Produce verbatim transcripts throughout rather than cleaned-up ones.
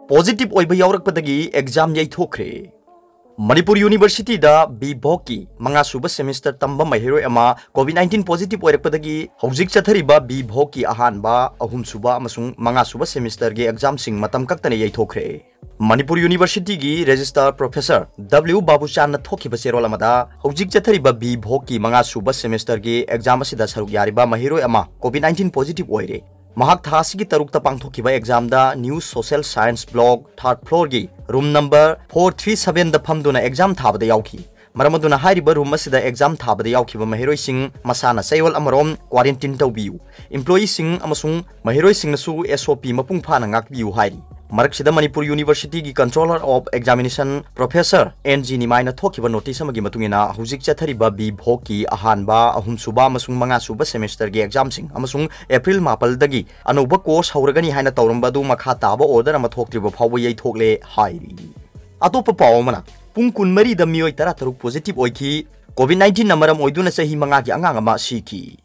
Positive ꯑꯣꯏꯕ ꯌꯥꯎꯔꯛꯄꯗꯒꯤ exam ꯌꯩꯊꯣꯛꯈ꯭ꯔꯦ꯫ Manipur ꯌꯨꯅꯤꯚꯔꯁꯤꯇꯤꯗ B ꯚꯣꯛꯀꯤ ꯃꯉꯥ ꯁꯨꯕ ꯁꯦꯃꯤꯁꯇꯔ ꯇꯝꯕ ꯃꯍꯩꯔꯣꯏ ꯑꯃ ꯀꯣꯚꯤꯗ ꯅꯥꯏꯟꯇꯤꯟ ꯄꯣꯖꯤꯇꯤꯚ ꯑꯣꯏꯔꯛꯄꯗꯒꯤ ꯍꯧꯖꯤꯛ ꯆꯠꯊꯔꯤꯕ ꯕꯤ ꯚꯣꯛꯀꯤ ꯑꯍꯥꯟꯕ, ꯑꯍꯨꯝꯁꯨꯕ ꯑꯃꯁꯨꯡ ꯃꯉꯥ ꯁꯨꯕ ꯁꯦꯃꯤꯁꯇꯔꯒꯤ ꯑꯦꯛꯖꯥꯝꯁꯤꯡ ꯃꯇꯝ ꯀꯛꯇꯅ ꯌꯩꯊꯣꯛꯈ꯭ꯔꯦ꯫ ꯃꯅꯤꯄꯨꯔ ꯌꯨꯅꯤꯚꯔꯁꯤꯇꯤꯒꯤ ꯔꯦꯖꯤꯁꯇ꯭ꯔꯥꯔ ꯄ꯭ꯔꯣꯐꯦꯁꯔ ꯗꯕ꯭ꯂꯤꯎ ꯕꯥꯕꯨꯆꯥꯟꯅ ꯊꯣꯛꯈꯤꯕ ꯆꯦꯔꯣꯜ ꯑꯃꯗ, ꯍꯧꯖꯤꯛ ꯆꯠꯊꯔꯤꯕ ꯕꯤ ꯚꯣꯛꯀꯤ ꯃꯉꯥ ꯁꯨꯕ ꯁꯦꯃꯤꯁꯇꯔꯒꯤ ꯑꯦꯛꯖꯥꯝ ꯑꯁꯤꯗ ꯁꯔꯨꯛ ꯌꯥꯔꯤꯕ ꯃꯍꯩꯔꯣꯏ ꯑꯃ ꯀꯣꯚꯤꯗ ꯅꯥꯏꯟꯇꯤꯟ ꯄꯣꯖꯤꯇꯤꯚ ꯑꯣꯏꯔꯦ꯫ ꯃꯍꯥꯛ ꯊꯥ ꯑꯁꯤꯒꯤ ꯇꯔꯨꯛꯇ ꯄꯥꯡꯊꯣꯛꯈꯤꯕ ꯑꯦꯛꯖꯥꯝꯗ new social science block third ꯐ꯭ꯂꯣꯔꯒꯤ ꯔꯨꯝ ꯅꯝꯕꯔ ꯐꯣꯔ ꯊ꯭ꯔꯤ ꯁꯚꯦꯟꯗ ꯐꯝꯗꯨꯅ ꯑꯦꯛꯖꯥꯝ ꯊꯥꯕꯗ ꯌꯥꯎꯈꯤ꯫ ꯃꯔꯝ ꯑꯗꯨꯅ ꯍꯥꯏꯔꯤꯕ ꯔꯨꯝ ꯑꯁꯤꯗ ꯑꯦꯛꯖꯥꯝ ꯊꯥꯕꯗ ꯌꯥꯎꯈꯤꯕ ꯃꯍꯩꯔꯣꯏꯁꯤꯡ ꯃꯁꯥꯅ ꯆꯌꯣꯜ ꯑꯃꯔꯣꯝ ꯀ꯭ꯋꯥꯔꯦꯟꯇꯤꯟ ꯇꯧꯕꯤꯌꯨ, ꯏꯝꯄ꯭ꯂꯣꯌꯤꯁꯤꯡ ꯑꯃꯁꯨꯡ ꯃꯍꯩꯔꯣꯏꯁꯤꯡꯅꯁꯨ ꯑꯦꯁ ꯑꯣ ꯄꯤ ꯃꯄꯨꯡ ꯐꯥꯅ ꯉꯥꯛꯄꯤꯌꯨ ꯍꯥꯏꯔꯤ꯫ ꯃꯔꯛꯁꯤꯗ ꯃꯅꯤꯄꯨꯔ ꯌꯨꯅꯤꯚꯔꯁꯤꯇꯤꯒꯤ controller of examination professor N G ꯅꯤꯃꯥꯏꯅ ꯊꯣꯛꯈꯤꯕ ꯅꯣꯇꯤꯁ ꯑꯃꯒꯤ ꯃꯇꯨꯡ ꯏꯟꯅ, ꯍꯧꯖꯤꯛ ꯆꯠꯊꯔꯤꯕ ꯕꯤ ꯚꯣꯛꯀꯤ ꯑꯍꯥꯟꯕ, ꯑꯍꯨꯝꯁꯨꯕ ꯑꯃꯁꯨꯡ ꯃꯉꯥꯁꯨꯕ ꯁꯦꯃꯤꯁꯇꯔꯒꯤ ꯑꯦꯛꯖꯥꯝꯁꯤꯡ ꯑꯃꯁꯨꯡ ꯑꯦꯄ꯭ꯔꯤꯜ ꯃꯥꯄꯜꯗꯒꯤ ꯑꯅꯧꯕ ꯀꯣꯔꯁ ꯍꯧꯔꯒꯅꯤ ꯍꯥꯏꯅ ꯇꯧꯔꯝꯕ ꯑꯗꯨ ꯃꯈꯥ ꯇꯥꯕ ꯑꯣꯔꯗꯔ ꯑꯃ ꯊꯣꯛꯇ꯭ꯔꯤꯕ ꯐꯥꯎꯕ ꯌꯩꯊꯣꯛꯂꯦ ꯍꯥꯏꯔꯤ꯫ ꯑꯇꯣꯞꯄ ꯄꯥꯎ ꯑꯃꯅ, ꯄꯨꯡ ꯀꯨꯟꯃꯔꯤꯗ ꯃꯤꯑꯣꯏ ꯇꯔꯥꯇꯔꯨꯛ ꯄꯣꯖꯤꯇꯤꯚ ꯑꯣꯏꯈꯤ꯫ ꯀꯣꯚꯤꯗ ꯅꯥꯏꯟꯇꯤꯟꯅ ꯃꯔꯝ ꯑꯣꯏꯗꯨꯅ ꯆꯍꯤ ꯃꯉꯥꯒꯤ ꯑꯉꯥꯡ ꯑꯃ ꯁꯤꯈꯤ꯫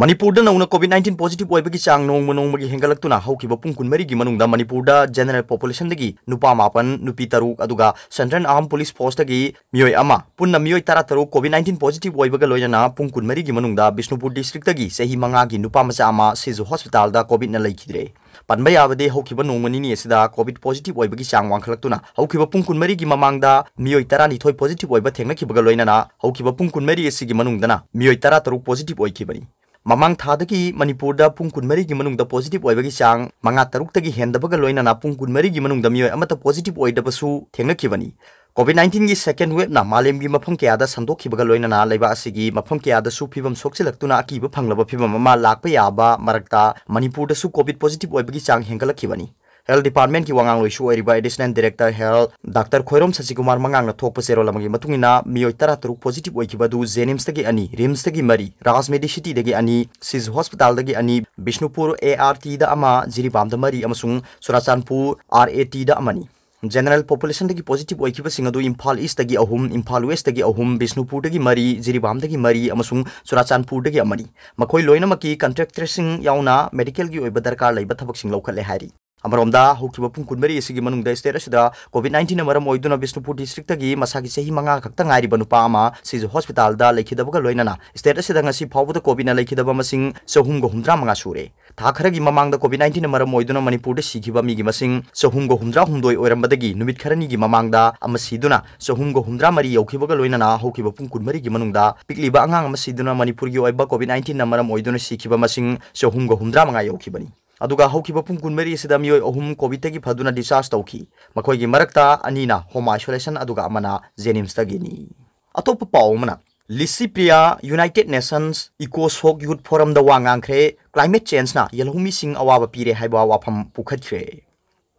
ꯃꯅꯤꯄꯨꯔꯗ ꯅꯧꯅ ꯀꯣꯚꯤꯗ ꯅꯥꯏꯟꯇꯤꯟ ꯄꯣꯖꯤꯇꯤꯚ ꯑꯣꯏꯕꯒꯤ ꯆꯥꯡ ꯅꯣꯡꯃ ꯅꯣꯡꯃꯒꯤ ꯍꯦꯟꯒꯠꯂꯛꯇꯨꯅ ꯍꯧꯈꯤꯕ ꯄꯨꯡ ꯀꯨꯟꯃꯔꯤꯒꯤ ꯃꯅꯨꯡꯗ ꯃꯅꯤꯄꯨꯔꯗ ꯖꯦꯅꯔꯦꯜ ꯄꯣꯄꯨꯂꯦꯁꯟꯗꯒꯤ ꯅꯨꯄꯥ ꯃꯥꯄꯟ, ꯅꯨꯄꯤ ꯇꯔꯨꯛ, ꯑꯗꯨꯒ ꯁꯦꯟꯇ꯭ꯔꯦꯜ ꯑꯥꯔꯝ ꯄꯨꯂꯤꯁ ꯐꯣꯔꯁꯇꯒꯤ ꯃꯤꯑꯣꯏ ꯑꯃ, ꯄꯨꯟꯅ ꯃꯤꯑꯣꯏ ꯇꯔꯥꯇꯔꯨꯛ ꯀꯣꯚꯤꯗ ꯅꯥꯏꯟꯇꯤꯟ ꯄꯣꯖꯤꯇꯤꯚ ꯑꯣꯏꯕꯒ ꯂꯣꯏꯅꯅ ꯄꯨꯡ ꯀꯨꯟꯃꯔꯤꯒꯤ ꯃꯅꯨꯡꯗ ꯕꯤꯁꯅꯨꯄꯨꯔ ꯗꯤꯁꯇ꯭ꯔꯤꯛꯇꯒꯤ ꯆꯍꯤ ꯃꯉꯥꯒꯤ ꯅꯨꯄꯥ ꯃꯆꯥ ꯑꯃ ꯁꯤꯖ ꯍꯣꯁꯄꯤꯇꯥꯜꯗ ꯀꯣꯚꯤꯗꯅ ꯂꯩꯈꯤꯗ꯭ꯔꯦ꯫ ꯄꯟꯕ ꯌꯥꯕꯗꯤ, ꯍꯧꯈꯤꯕ ꯅꯣꯡꯃ ꯅꯤꯅꯤ ꯑꯁꯤꯗ ꯀꯣꯚꯤꯗ ꯄꯣꯖꯤꯇꯤꯚ ꯑꯣꯏꯕꯒꯤ ꯆꯥꯡ ꯋꯥꯡꯈꯠꯂꯛꯇꯨꯅ ꯍꯧꯈꯤꯕ ꯄꯨꯡ ꯀꯨꯟꯃꯔꯤꯒꯤ ꯃꯃꯥꯡꯗ ꯃꯤꯑꯣꯏ ꯇꯔꯥꯅꯤꯊꯣꯏ ꯄꯣꯖꯤꯇꯤꯚ ꯑꯣꯏꯕ ꯊꯦꯡꯅꯈꯤꯕꯒ ꯂꯣꯏꯅꯅ ꯍꯧꯈꯤꯕ ꯄꯨꯡ ꯀꯨꯟꯃꯔꯤ ꯑꯁꯤꯒꯤ ꯃꯅꯨꯡꯗꯅ ꯃꯤꯑꯣꯏ ꯇꯔꯥꯇꯔꯨꯛ ꯄꯣꯖꯤꯇꯤꯚ ꯑꯣꯏꯈꯤꯕꯅꯤ꯫ ꯃꯃꯥꯡ ꯊꯥꯗꯒꯤ ꯃꯅꯤꯄꯨꯔꯗ ꯄꯨꯡ ꯀꯨꯟꯃꯔꯤꯒꯤ ꯃꯅꯨꯡꯗ ꯄꯣꯖꯤꯇꯤꯚ ꯑꯣꯏꯕꯒꯤ ꯆꯥꯡ ꯃꯉꯥ ꯇꯔꯨꯛꯇꯒꯤ ꯍꯦꯟꯗꯕꯒ ꯂꯣꯏꯅꯅ ꯄꯨꯡ ꯀꯨꯟꯃꯔꯤꯒꯤ ꯃꯅꯨꯡꯗ ꯃꯤꯑꯣꯏ ꯑꯃꯠꯇ ꯄꯣꯖꯤꯇꯤꯚ ꯑꯣꯏꯗꯕꯁꯨ ꯊꯦꯡꯅꯈꯤꯕꯅꯤ꯫ ꯀꯣꯚꯤꯗ ꯅꯥꯏꯟꯇꯤꯟꯒꯤ ꯁꯦꯀꯦꯟ ꯋꯦꯕꯅ ꯃꯥꯂꯦꯝꯒꯤ ꯃꯐꯝ ꯀꯌꯥꯗ ꯁꯟꯗꯣꯛꯈꯤꯕꯒ ꯂꯣꯏꯅꯅ ꯂꯩꯕꯥꯛ ꯑꯁꯤꯒꯤ ꯃꯐꯝ ꯀꯌꯥꯗꯁꯨ ꯐꯤꯕꯝ ꯁꯣꯛꯆꯤꯜꯂꯛꯇꯨꯅ ꯑꯀꯤꯕ ꯐꯪꯂꯕ ꯐꯤꯕꯝ ꯑꯃ ꯂꯥꯛꯄ ꯌꯥꯕ ꯃꯔꯛꯇ, ꯃꯅꯤꯄꯨꯔꯗꯁꯨ ꯀꯣꯚꯤꯗ ꯄꯣꯖꯤꯇꯤꯚ ꯑꯣꯏꯕꯒꯤ ꯆꯥꯡ ꯍꯦꯟꯒꯠꯂꯛꯈꯤꯕꯅꯤ꯫ ꯍꯦꯜꯊ ꯗꯤꯄꯥꯔꯠꯃꯦꯟꯠꯀꯤ ꯋꯥꯉꯥꯡꯂꯣꯏꯁꯨ ꯑꯣꯏꯔꯤꯕ additional director health doctor Khoirom ꯁꯁꯤꯀꯨꯃꯥꯔ ꯃꯉꯥꯡꯅ ꯊꯣꯛꯄ ꯆꯦꯔꯣꯜ ꯑꯃꯒꯤ ꯃꯇꯨꯡ ꯏꯟꯅ, ꯃꯤꯑꯣꯏ ꯇꯔꯥꯇꯔꯨꯛ ꯄꯣꯖꯤꯇꯤꯚ ꯑꯣꯏꯈꯤꯕ ꯑꯗꯨ ꯖꯦꯅꯤꯝꯁꯇꯒꯤ ꯑꯅꯤ, ꯔꯤꯝꯁꯇꯒꯤ ꯃꯔꯤ, ꯔꯥꯖ ꯃꯦꯗꯤꯁꯤꯇꯤꯗꯒꯤ ꯑꯅꯤ, ꯁꯤꯖ ꯍꯣꯁꯄꯤꯇꯥꯜꯗꯒꯤ ꯑꯅꯤ, ꯕꯤꯁꯅꯨꯄꯨꯔ ꯑꯦ ꯑꯥꯔ ꯇꯤꯗ ꯑꯃ, ꯖꯤꯔꯤꯕꯥꯝꯗ ꯃꯔꯤ ꯑꯃꯁꯨꯡ ꯆꯨꯔꯥꯆꯥꯟꯄꯨꯔ ꯑꯥꯔ ꯑꯦ ꯇꯤꯗ ꯑꯃꯅꯤ꯫ General populationꯗꯒꯤ positive ꯑꯣꯏꯈꯤꯕꯁꯤꯡ ꯑꯗꯨ ꯏꯝꯐꯥꯜ Eastꯇꯒꯤ ꯑꯍꯨꯝ, ꯏꯝꯐꯥꯜ Westꯇꯒꯤ ꯑꯍꯨꯝ, ꯕꯤꯁꯅꯨꯄꯨꯔꯗꯒꯤ ꯃꯔꯤ, ꯖꯤꯔꯤꯕꯥꯝꯗꯒꯤ ꯃꯔꯤ ꯑꯃꯁꯨꯡ ꯆꯨꯔꯥꯆꯥꯟꯄꯨꯔꯗꯒꯤ ꯑꯃꯅꯤ꯫ ꯃꯈꯣꯏ ꯂꯣꯏꯅꯃꯛꯀꯤ contractorꯁꯤꯡ ꯌꯥꯎꯅ medicalꯒꯤ ꯑꯣꯏꯕ ꯗꯔꯀꯥꯔ ꯂꯩꯕ ꯊꯕꯛꯁꯤꯡ ꯂꯧꯈꯠꯂꯦ ꯍꯥꯏꯔꯤ꯫ ꯑꯃꯔꯣꯝꯗ, ꯍꯧꯈꯤꯕ ꯄꯨꯡ ꯀꯨꯟꯃꯔꯤ ꯑꯁꯤꯒꯤ ꯃꯅꯨꯡꯗ state ꯑꯁꯤꯗ COVID nineteenꯅ ꯃꯔꯝ ꯑꯣꯏꯗꯨꯅ ꯕꯤꯁꯅꯨꯄꯨꯔ districtꯇꯒꯤ ꯃꯁꯥꯒꯤ ꯆꯍꯤ ꯃꯉꯥ ꯈꯛꯇ ꯉꯥꯏꯔꯤꯕ ꯅꯨꯄꯥ ꯑꯃ ꯁꯤꯖ hospitalꯗ ꯂꯩꯈꯤꯗꯕꯒ ꯂꯣꯏꯅꯅ state ꯑꯁꯤꯗ ꯉꯁꯤ ꯐꯥꯎꯕꯗ COVIDꯅ ꯂꯩꯈꯤꯗꯕ ꯃꯁꯤꯡ ꯆꯍꯨꯝꯒ ꯍꯨꯝꯗ꯭ꯔꯥ ꯃꯉꯥ ꯁꯨꯔꯦ꯫ ꯊꯥ ꯈꯔꯒꯤ ꯃꯃꯥꯡꯗ COVID nineteenꯅ ꯃꯔꯝ ꯑꯣꯏꯗꯨꯅ ꯃꯅꯤꯄꯨꯔꯗ ꯁꯤꯈꯤꯕ ꯃꯤꯒꯤ ꯃꯁꯤꯡ ꯆꯍꯨꯝꯒ ꯍꯨꯝꯗ꯭ꯔꯥ ꯍꯨꯝꯗꯣꯏ ꯑꯣꯏꯔꯝꯕꯗꯒꯤ ꯅꯨꯃꯤꯠ ꯈꯔꯅꯤꯒꯤ ꯃꯃꯥꯡꯗ ꯑꯃ ꯁꯤꯗꯨꯅ ꯆꯍꯨꯝꯒ ꯍꯨꯝꯗ꯭ꯔꯥ ꯃꯔꯤ ꯌꯧꯈꯤꯕꯒ ꯂꯣꯏꯅꯅ ꯍꯧꯈꯤꯕ ꯄꯨꯡ ꯀꯨꯟꯃꯔꯤꯒꯤ ꯃꯅꯨꯡꯗ ꯄꯤꯛꯂꯤꯕ ꯑꯉꯥꯡ ꯑꯃ ꯁꯤꯗꯨꯅ ꯃꯅꯤꯄꯨꯔꯒꯤ ꯑꯣꯏꯕ COVID nineteenꯅ ꯃꯔꯝ ꯑꯣꯏꯗꯨꯅ ꯁꯤꯈꯤꯕ ꯃꯁꯤꯡ ꯆꯍꯨꯝꯒ ꯍꯨꯝꯗ꯭ꯔꯥ ꯃꯉꯥ ꯌꯧꯈꯤꯕꯅꯤ꯫ ꯑꯗꯨꯒ ꯍꯧꯈꯤꯕ ꯄꯨꯡ ꯀꯨꯟꯃꯔꯤ ꯑꯁꯤꯗ ꯃꯤꯑꯣꯏ ꯑꯍꯨꯝ COVIDꯇꯒꯤ ꯐꯗꯨꯅ discharge ꯇꯧꯈꯤ꯫ ꯃꯈꯣꯏꯒꯤ ꯃꯔꯛꯇ ꯑꯅꯤꯅ home isolation ꯑꯗꯨꯒ ꯑꯃꯅ JNIMSꯇꯒꯤꯅꯤ꯫ ꯑꯇꯣꯞꯄ ꯄꯥꯎ ꯑꯃꯅ, Licypriya United Nations ECOSOC Youth Forumꯗ ꯋꯥ ꯉꯥꯡꯈ꯭ꯔꯦ꯫ Climate changeꯅ ꯌꯦꯜꯍꯧꯃꯤꯁꯤꯡ ꯑꯋꯥꯕ ꯄꯤꯔꯦ ꯍꯥꯏꯕ ꯋꯥꯐꯝ ꯄꯨꯈꯠꯈ꯭ꯔꯦ꯫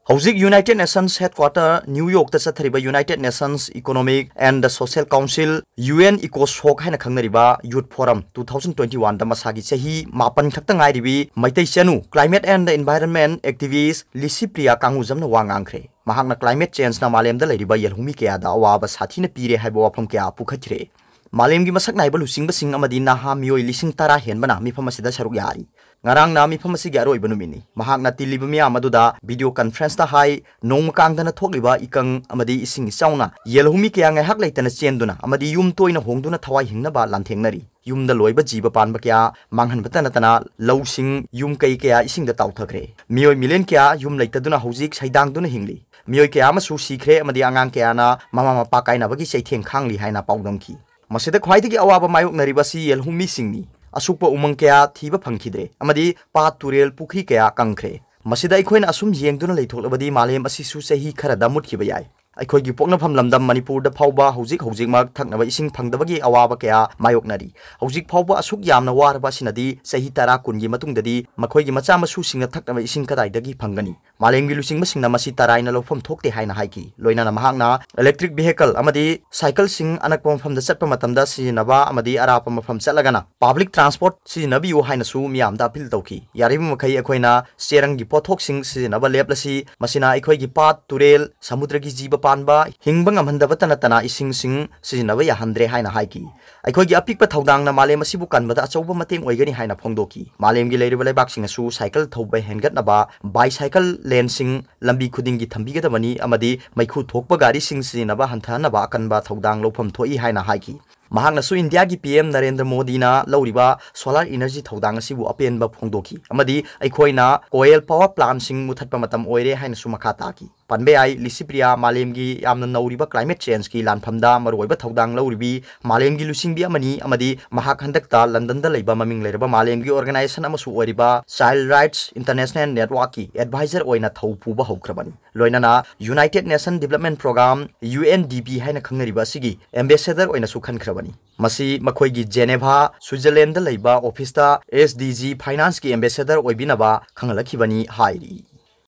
ꯍꯧꯖꯤꯛ United Nations headquarter New Yorkꯇ ꯆꯠꯊꯔꯤꯕ United Nations Economic and Social Council, UN ECOSOC ꯍꯥꯏꯅ ꯈꯪꯅꯔꯤꯕ Youth Forum two thousand twenty oneꯗ ꯃꯁꯥꯒꯤ ꯆꯍꯤ ꯃꯥꯄꯟ ꯈꯛꯇ ꯉꯥꯏꯔꯤꯕꯤ ꯃꯩꯇꯩ ꯆꯅꯨ climate and environment activist Licypriya ꯀꯥꯡꯉꯨꯖꯝꯅ ꯋꯥ ꯉꯥꯡꯈ꯭ꯔꯦ꯫ ꯃꯍꯥꯛꯅ climate changeꯅ ꯃꯥꯂꯦꯝꯗ ꯂꯩꯔꯤꯕ ꯌꯦꯜꯍꯧꯃꯤ ꯀꯌꯥꯗ ꯑꯋꯥꯕ ꯁꯥꯊꯤꯅ ꯄꯤꯔꯦ ꯍꯥꯏꯕ ꯋꯥꯐꯝ ꯀꯌꯥ ꯄꯨꯈꯠꯈ꯭ꯔꯦ꯫ ꯃꯥꯂꯦꯝꯒꯤ ꯃꯁꯛ ꯅꯥꯏꯕ ꯂꯨꯆꯤꯡꯕꯁꯤꯡ ꯑꯃꯗꯤ ꯅꯍꯥ ꯃꯤꯑꯣꯏ ꯂꯤꯁꯤꯡ ꯇꯔꯥ ꯍꯦꯟꯕꯅ ꯃꯤꯐꯝ ꯑꯁꯤꯗ ꯁꯔꯨꯛ ꯌꯥꯔꯤ꯫ ꯉꯔꯥꯡꯅ ꯃꯤꯐꯝ ꯑꯁꯤꯒꯤ ꯑꯔꯣꯏꯕ ꯅꯨꯃꯤꯠꯅꯤ꯫ ꯃꯍꯥꯛꯅ ꯇꯤꯜꯂꯤꯕ ꯃꯤꯌꯥꯝ ꯑꯗꯨꯗ video conferenceꯇ ꯍꯥꯏ, ꯅꯣꯡꯃ ꯀꯥꯡꯗꯅ ꯊꯣꯛꯂꯤꯕ ꯏꯀꯪ ꯑꯃꯗꯤ ꯏꯁꯤꯡ ꯏꯆꯥꯎꯅ ꯌꯦꯜꯍꯧꯃꯤ ꯀꯌꯥ ꯉꯥꯏꯍꯥꯛ ꯂꯩꯇꯅ ꯆꯦꯟꯗꯨꯅ ꯑꯃꯗꯤ ꯌꯨꯝ ꯇꯣꯏꯅ ꯍꯣꯡꯗꯨꯅ ꯊꯋꯥꯏ ꯍꯤꯡꯅꯕ ꯂꯥꯟꯊꯦꯡꯅꯔꯤ꯫ ꯌꯨꯝꯗ ꯂꯣꯏꯕ ꯖꯤꯕ ꯄꯥꯟꯕ ꯀꯌꯥ ꯃꯥꯡꯍꯟꯕꯇ ꯅꯠꯇꯅ ꯂꯧꯁꯤꯡ, ꯌꯨꯝ ꯀꯩ ꯀꯌꯥ ꯏꯁꯤꯡꯗ ꯇꯥꯎꯊꯈ꯭ꯔꯦ꯫ ꯃꯤꯑꯣꯏ million ꯀꯌꯥ ꯌꯨꯝ ꯂꯩꯇꯗꯨꯅ ꯍꯧꯖꯤꯛ ꯁꯩꯗꯥꯡꯗꯨꯅ ꯍꯤꯡꯂꯤ꯫ ꯃꯤꯑꯣꯏ ꯀꯌꯥ ꯑꯃꯁꯨ ꯁꯤꯈ꯭ꯔꯦ ꯑꯃꯗꯤ ꯑꯉꯥꯡ ꯀꯌꯥꯅ ꯃꯃꯥ ꯃꯄꯥ ꯀꯥꯏꯅꯕꯒꯤ ꯆꯩꯊꯦꯡ ꯈꯥꯡꯂꯤ ꯍꯥꯏꯅ ꯄꯥꯎꯗꯝꯈꯤ꯫ ꯃꯁꯤꯗ ꯈ꯭ꯋꯥꯏꯗꯒꯤ ꯑꯋꯥꯕ ꯃꯥꯌꯣꯛꯅꯔꯤꯕ ꯑꯁꯤ ꯌꯦꯜꯍꯧꯃꯤꯁꯤꯡꯅꯤ꯫ ꯑꯁꯣꯛꯄ ꯎꯃꯪ ꯀꯌꯥ ꯊꯤꯕ ꯐꯪꯈꯤꯗ꯭ꯔꯦ ꯑꯃꯗꯤ ꯄꯥꯠ, ꯇꯨꯔꯦꯜ, ꯄꯨꯈ꯭ꯔꯤ ꯀꯌꯥ ꯀꯪꯈ꯭ꯔꯦ꯫ ꯃꯁꯤꯗ ꯑꯩꯈꯣꯏꯅ ꯑꯁꯨꯝ ꯌꯦꯡꯗꯨꯅ ꯂꯩꯊꯣꯛꯂꯕꯗꯤ ꯃꯥꯂꯦꯝ ꯑꯁꯤꯁꯨ ꯆꯍꯤ ꯈꯔꯗ ꯃꯨꯠꯈꯤꯕ ꯌꯥꯏ꯫ ꯑꯩꯈꯣꯏꯒꯤ ꯄꯣꯛꯅꯐꯝ ꯂꯝꯗꯝ ꯃꯅꯤꯄꯨꯔꯗ ꯐꯥꯎꯕ ꯍꯧꯖꯤꯛ ꯍꯧꯖꯤꯛꯃꯛ ꯊꯛꯅꯕ ꯏꯁꯤꯡ ꯐꯪꯗꯕꯒꯤ ꯑꯋꯥꯕ ꯀꯌꯥ ꯃꯥꯌꯣꯛꯅꯔꯤ꯫ ꯍꯧꯖꯤꯛ ꯐꯥꯎꯕ ꯑꯁꯨꯛ ꯌꯥꯝꯅ ꯋꯥꯔꯕ ꯑꯁꯤꯅꯗꯤ ꯆꯍꯤ ꯇꯔꯥ ꯀꯨꯟꯒꯤ ꯃꯇꯨꯡꯗꯗꯤ ꯃꯈꯣꯏꯒꯤ ꯃꯆꯥ ꯃꯁꯨꯁꯤꯡꯅ ꯊꯛꯅꯕ ꯏꯁꯤꯡ ꯀꯗꯥꯏꯗꯒꯤ ꯐꯪꯒꯅꯤ? ꯃꯥꯂꯦꯝꯒꯤ ꯂꯨꯆꯤꯡꯕꯁꯤꯡꯅ ꯃꯁꯤ ꯇꯔꯥꯏꯅ ꯂꯧꯐꯝ ꯊꯣꯛꯇꯦ ꯍꯥꯏꯅ ꯍꯥꯏꯈꯤ꯫ ꯂꯣꯏꯅꯅ ꯃꯍꯥꯛꯅ electric vehicle ꯑꯃꯗꯤ ꯁꯥꯏꯀꯜꯁꯤꯡ ꯑꯅꯛꯄ ꯃꯐꯝꯗ ꯆꯠꯄ ꯃꯇꯝꯗ ꯁꯤꯖꯤꯟꯅꯕ ꯑꯃꯗꯤ ꯑꯔꯥꯞꯄ ꯃꯐꯝ ꯆꯠꯂꯒꯅ public transport ꯁꯤꯖꯤꯟꯅꯕꯤꯌꯨ ꯍꯥꯏꯅꯁꯨ ꯃꯤꯌꯥꯝꯗ appeal ꯇꯧꯈꯤ꯫ ꯌꯥꯔꯤꯕ ꯃꯈꯩ ꯑꯩꯈꯣꯏꯅ ꯆꯦꯔꯪꯒꯤ ꯄꯣꯠꯊꯣꯛꯁꯤꯡ ꯁꯤꯖꯤꯟꯅꯕ ꯂꯦꯞꯂꯁꯤ꯫ ꯃꯁꯤꯅ ꯑꯩꯈꯣꯏꯒꯤ ꯄꯥꯠ, ꯇꯨꯔꯦꯜ, ꯁꯃꯨꯗ꯭ꯔꯒꯤ ꯖꯤꯕ ꯄꯥꯟꯕ ꯍꯤꯡꯕ ꯉꯝꯍꯟꯗꯕꯇ ꯅꯠꯇꯅ ꯏꯁꯤꯡꯁꯤꯡ ꯁꯤꯖꯤꯟꯅꯕ ꯌꯥꯍꯟꯗ꯭ꯔꯦ ꯍꯥꯏꯅ ꯍꯥꯏꯈꯤ꯫ ꯑꯩꯈꯣꯏꯒꯤ ꯑꯄꯤꯛꯄ ꯊꯧꯗꯥꯡꯅ ꯃꯥꯂꯦꯝ ꯑꯁꯤꯕꯨ ꯀꯟꯕꯗ ꯑꯆꯧꯕ ꯃꯇꯦꯡ ꯑꯣꯏꯒꯅꯤ ꯍꯥꯏꯅ ꯐꯣꯡꯗꯣꯛꯈꯤ꯫ ꯃꯥꯂꯦꯝꯒꯤ ꯂꯩꯔꯤꯕ ꯂꯩꯕꯥꯛꯁꯤꯡꯅꯁꯨ ꯁꯥꯏꯀꯜ ꯊꯧꯕ ꯍꯦꯟꯒꯠꯅꯕ, bicycle laneꯁꯤꯡ ꯂꯝꯕꯤ ꯈꯨꯗꯤꯡꯒꯤ ꯊꯝꯕꯤꯒꯗꯕꯅꯤ ꯑꯃꯗꯤ ꯃꯩꯈꯨ ꯊꯣꯛꯄ ꯒꯥꯔꯤꯁꯤꯡ ꯁꯤꯖꯤꯟꯅꯕ ꯍꯟꯊꯍꯟꯅꯕ ꯑꯀꯟꯕ ꯊꯧꯗꯥꯡ ꯂꯧꯐꯝ ꯊꯣꯛꯏ ꯍꯥꯏꯅ ꯍꯥꯏꯈꯤ꯫ ꯃꯍꯥꯛꯅꯁꯨ ꯏꯟꯗꯤꯌꯥꯒꯤ P M ꯅꯔꯦꯟꯗ꯭ꯔ ꯃꯣꯗꯤꯅ ꯂꯧꯔꯤꯕ solar energy ꯊꯧꯗꯥꯡ ꯑꯁꯤꯕꯨ ꯑꯄꯦꯟꯕ ꯐꯣꯡꯗꯣꯛꯈꯤ ꯑꯃꯗꯤ ꯑꯩꯈꯣꯏꯅ coal power plantꯁꯤꯡ ꯃꯨꯊꯠꯄ ꯃꯇꯝ ꯑꯣꯏꯔꯦ ꯍꯥꯏꯅꯁꯨ ꯃꯈꯥ ꯇꯥꯈꯤ꯫ ꯄꯟꯕ ꯌꯥꯏ, ꯂꯤꯁꯤꯄ꯭ꯔꯤꯌꯥ ꯃꯥꯂꯦꯝꯒꯤ ꯌꯥꯝꯅ ꯅꯧꯔꯤꯕ climate changeꯀꯤ ꯂꯥꯟꯐꯝꯗ ꯃꯔꯨꯑꯣꯏꯕ ꯊꯧꯗꯥꯡ ꯂꯧꯔꯤꯕꯤ ꯃꯥꯂꯦꯝꯒꯤ ꯂꯨꯆꯤꯡꯕꯤ ꯑꯃꯅꯤ ꯑꯃꯗꯤ ꯃꯍꯥꯛ ꯍꯟꯗꯛꯇ ꯂꯟꯗꯟꯗ ꯂꯩꯕ ꯃꯃꯤꯡ ꯂꯩꯔꯕ ꯃꯥꯂꯦꯝꯒꯤ organization ꯑꯃꯁꯨ ꯑꯣꯏꯔꯤꯕ Child Rights International Networkꯀꯤ advisor ꯑꯣꯏꯅ ꯊꯧ ꯄꯨꯕ ꯍꯧꯈ꯭ꯔꯕꯅꯤ꯫ ꯂꯣꯏꯅꯅ United Nation Development Programme, U N D P ꯍꯥꯏꯅ ꯈꯪꯅꯔꯤꯕ ꯑꯁꯤꯒꯤ ambassador ꯑꯣꯏꯅꯁꯨ ꯈꯟꯈ꯭ꯔꯕꯅꯤ꯫ ꯃꯁꯤ ꯃꯈꯣꯏꯒꯤ Geneva, Switzerlandꯗ ꯂꯩꯕ officeꯇ S D G financeꯀꯤ ambassador ꯑꯣꯏꯕꯤꯅꯕ ꯈꯪꯍꯜꯂꯛꯈꯤꯕꯅꯤ ꯍꯥꯏꯔꯤ꯫